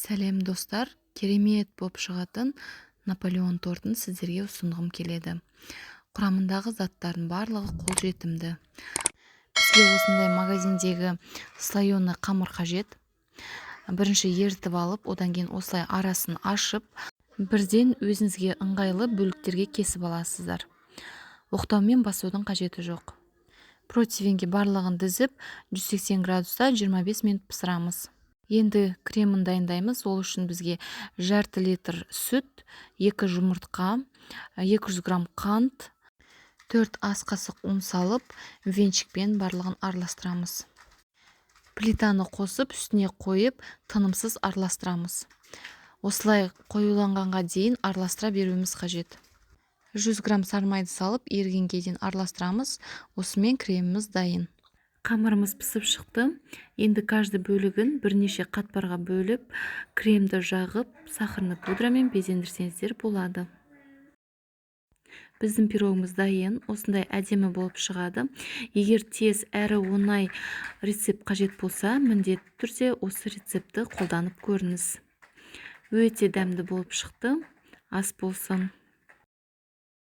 Сәлем, достар! Керемет боп шығатын Наполеон тортын сіздерге ұсынғым келеді. Құрамындағы заттардың барлығы қолжетімді. Бізге осындай магазиндегі слоеный қамыр қажет. Бірінші ерітіп алып, одан кейін осылай арасын ашып, бірден өзіңізге ыңғайлы бөліктерге кесіп аласыздар. Оқтаумен басудың қажеті жоқ. Противеньге барлығын тізіп, 180 градуста 25 минут пысырамыз. Енді кремін дайындаймыз. Ол үшін бізге жарты литр сүт, 2 жұмыртқа, 200 грамм қант, 4 ас қасық ұн салып, венчикпен барлығын араластырамыз. Плитаны қосып, үстіне қойып, тынымсыз араластырамыз. Осылай қоюланғанға дейін араластыра беруіміз қажет. 100 грамм сары майды салып, ерігенге дейін араластырамыз. Осымен креміміз дайын. Қамырымыз пісіп шықты. Енді каждый бөлігін бірнеше қатпарға бөліп, кремді жағып, сахарный пудрамен безендірсеңіздер болады. Біздің пирогымыз дайын. Осындай әдемі болып шығады. Егер тез әрі оңай рецепт қажет болса, міндетті түрде осы рецептті қолданып көріңіз. Өте дәмді болып шықты. Ас болсын!